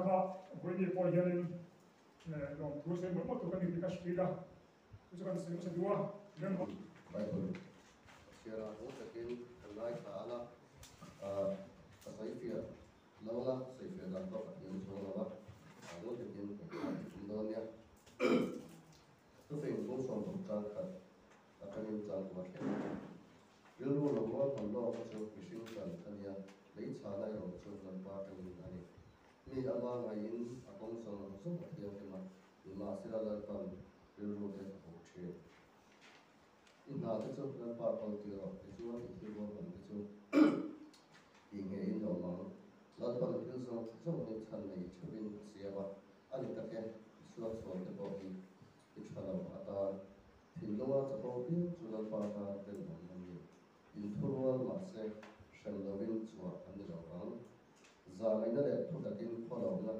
kha vawiin pawh hianin lawmthu sawi mawlh mawlh tur ka ni tih ka hrilh a, chu chu kan sawi hmasa duh a. Member. Bible chhiar ah ngun takin kan ngaithla ang a, ka sawi fiah lo ang a, sawi fiah dan pawh ka thiam chuang lo a, ngun takin kan ngaithla tum dawn nia. Thufing bung 60 chang khat atangin chang kum a thleng a. Rilru lo rual hman lawk a chu mihring chan a nia, lei chhana erawh chu Lalpa atangin a ni. Mi ama ngaiin a kawng zawng zawng a thianghlim a, nimahsela Lalpan rilru te a hmuh thin. I hna te chu Lalpa kawl tir rawh, tichuan i thil ruahman te chu tih ngeiin a awm ang. Lalpan thil zawng zawng hi chhan nei theuhin a siam a, a ni tak e, i suaksual te pawh hi i tha lo atan. Thinlunga chapo piang chu Lalpa tan tenawm a ni. Inthurual mahse hrem lovin chhuah an ni lo vang. Zangaihna leh thutakin khawlohna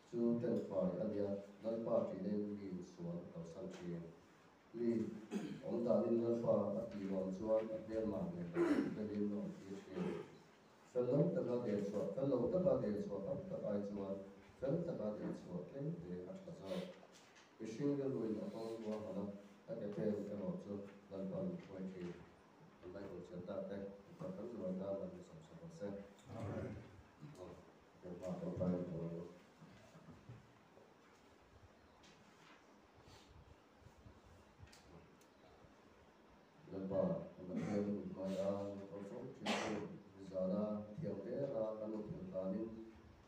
chu tenfai a nia, Lalpa ṭihna-in mi insual a kalsan ṭhin. Mi awm danin Lalpa a tih lawm chuan a hmelmah nen lo belin a awm tir ṭhin. Fel lo taka der chhuah, fel lo taka der chhuah tam tak ai chuan fel taka der chhuah tlem te a ṭha zawk. Mihring rilruin a kawng ruahman a, a ke pen erawh chu Lalpan a hruai ṭhin. Kan Bible chhiar tak te, pakhat kan zuai tan an ni sawm sawm ang se. Amen. Hma tawngtai ang tur. Lalpa, kan Pathian hmaia min kal fo thin chu nizana thiang dera kan lo thil hlanin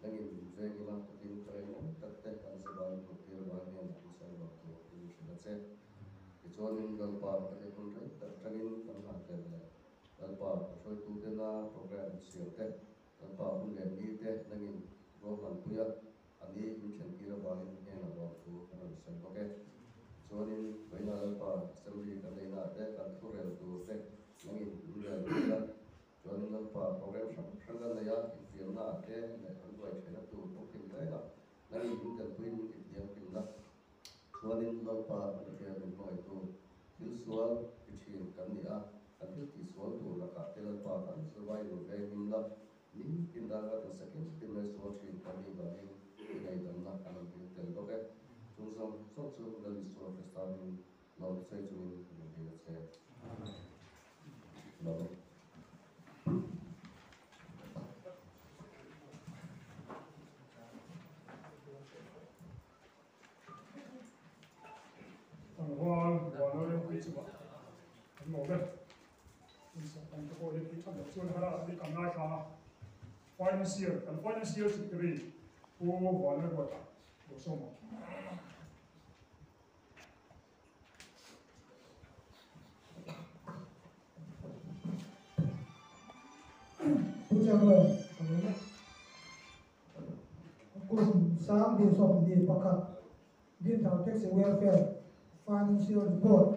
nangin min vengin a, takin ka engmawm tak te kan zavai hmuh tir vai hnenah min sawi lo tur min hrilh a che. Tichuanin Lalpa ka hei hun rei tak atangin kan nghahhlelh leh Lalpa ka hruaitutena program siam te, Lalpa hun leh ni te nangin ruahmanpui a, a ni min thlen tir avangin hnenah lawmthu kan rawn sawi bawk e. Chuanin vawiina Lalpa Assembly kan neihna te kan thu rel tur te nangin min rel pui a, chuanin Lalpa program hrang hrang kan nei a, infiamna ah te leh kan buai theihna tur pawh kim reng a, nangin min telpuiin min tithianghlimna. Chuanin Lalpa kan Pathian min hmangaihtu thil sual ti thin kan ni a, kan thil tihsual tur lakah te Lalpa kan zavai in venghim la, Ni tin ralnga tin sakin tin mai sual thin kan nih vangin i ngaihdamna kan rawn dil tel bawk e. Chung zawng zawng chu Lal Isua Krista hmingin lawm sawi chungin kan rawn dil a che. Lawm e. Tlangval Vana Rempuii chungah an lawm e. Insak ang te pawh hi tih that loh chuan har a tih kan ngaithla a. Financier, kan Financier Secretary Pu Vanlalruata lo sawm ang. Pu Chairman, ka lawm e. Kum 2021 Dinthar Taxi Welfare Financial Report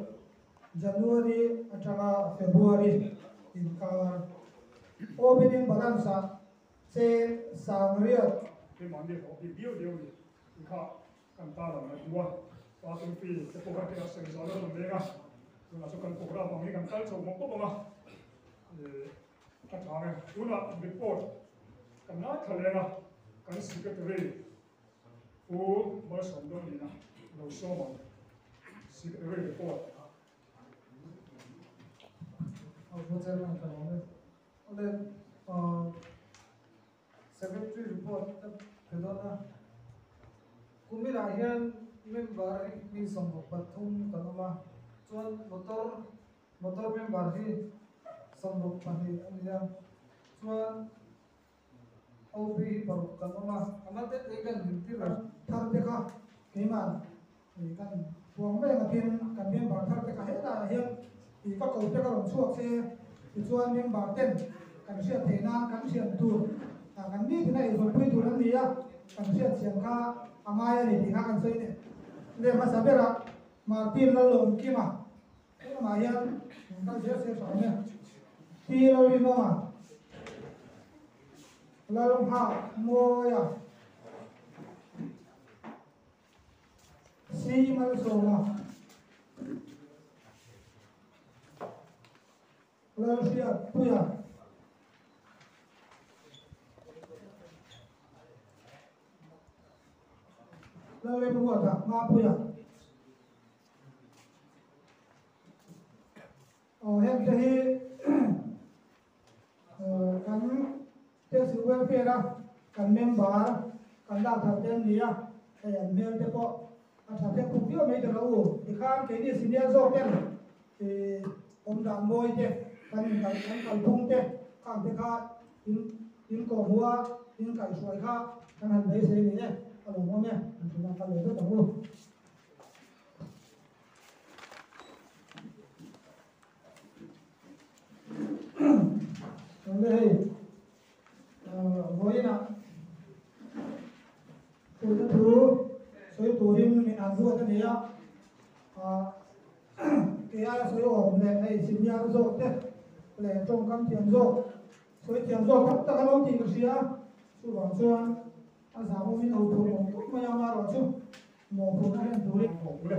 January atanga February inkar opening balance ah cheng 8000. Keimahni hlawh bik diau diau ni tih kha kan tarlang a duh a, parking fee te pawh kha kei a sawi zau lo rawn leng a, tunah chuan kan program ang hi kan kal chho mawp mawp ang a, ka tha e. Tunah report kan ngaithla leng a, kan secretary Pu Malsawmdawlina lo sawm ang, secretary report. Pu Chairman ka lawm e. Awle Secretary report ka pe dawn a. Kuminah hian member hi mi 63 kan awm a, chuan motor motor member hi 62 a ni a, chuan OP hi 6 kan awm a. A mal te te kan hlim tir a. Thar te kha keimah kan puang mai ang a tin kan member thar te kha helaiah hian ih ka ko te ka rawn chhuak se tichuan member ten kan hriat theih nan kan thian tur kan mi tina eizawnpui tur an ni a kan hriat thiam kha a ngai a ni tih kha kan sawi leh leh hmasa berah Martin Lalawmkima helamah hian kal zel se tha awm e Pi Lalrinawma Lalnghakmawia Si Malsawma Lalhriatpuia. Lalremruata Mapuia. Aw heng te hi kan Taxi Welfare a kan member kan lak thar te an ni a, hei an hmel te pawh a tha thek khum viau mai ta lo u. Tikhan keini senior zawk ten awm dan mawi te kan kan kan kalphung te khang te kha in in kawhhmuh a in kaihhruai kha kan han beisei a ni e, a lawmawm e, an thinah kal leh vek ang u. Chuan hei vawiinah tuna thu sawi turin min an ruat a ni a, kei aia sawi awm leh hei senior zawk te leh tawngkam thiam zawk sawi thiam zawk tam tak an awm tih ka hria a, chuvang chuan a zahawmin a huphurh awm khawp mai a amaherawhchu Mawhphurhna hlen turin awm le.